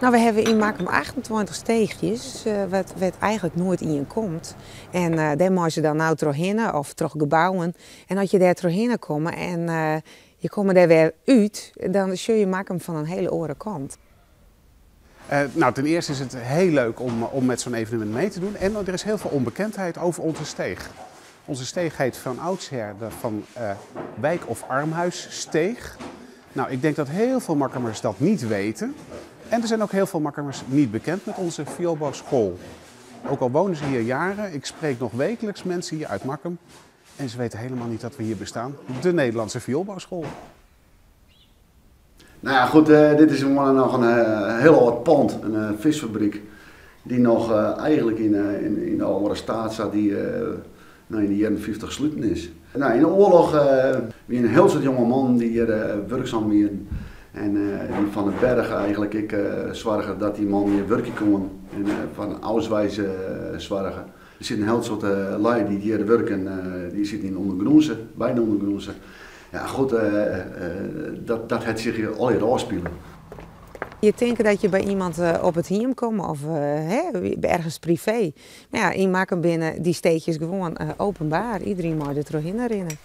No, we hawwe yn Makkum 28 steechjes, wêr't eigentlik noait ien komt. En dêr meie se dan no trochhinne of troch gebouwen. En as je dêr trochhinne komme en je komme dêr wer út, dan sjogge je Makkum fan in hiele oare kant. Nou, ten eerste is het heel leuk om met zo'n evenement mee te doen. En er is heel veel onbekendheid over onze steeg. Onze steeg heet van oudsher de van Wijk- of Armhuissteeg. Nou, ik denk dat heel veel Makkumers dat niet weten. En er zijn ook heel veel Makkumers niet bekend met onze vioolbouwschool. Ook al wonen ze hier jaren, ik spreek nog wekelijks mensen hier uit Makkum. En ze weten helemaal niet dat we hier bestaan. De Nederlandse vioolbouwschool. Nou ja, goed, dit is gewoon nog een heel oud pand, een visfabriek. Die nog eigenlijk in de oude staat zat die nou, in de jaren 50 gesloten is. Nou, in de oorlog wie een heel soort jonge man die hier werkzaam was. En die van den Berg eigenlijk, ik zorgde dat die man hier werken kon. En van Auswijze zorgen. Er zitten een heel soort lui die hier werken, die zitten in ondergrondse, bijna ondergrondse. Ja goed, dat het zich hier al hier afspelen. Je denkt dat je bij iemand op het hiem komt of hè, ergens privé. Maar ja, in Makkum binnen die steekjes gewoon openbaar. Iedereen mag er doorheen rennen.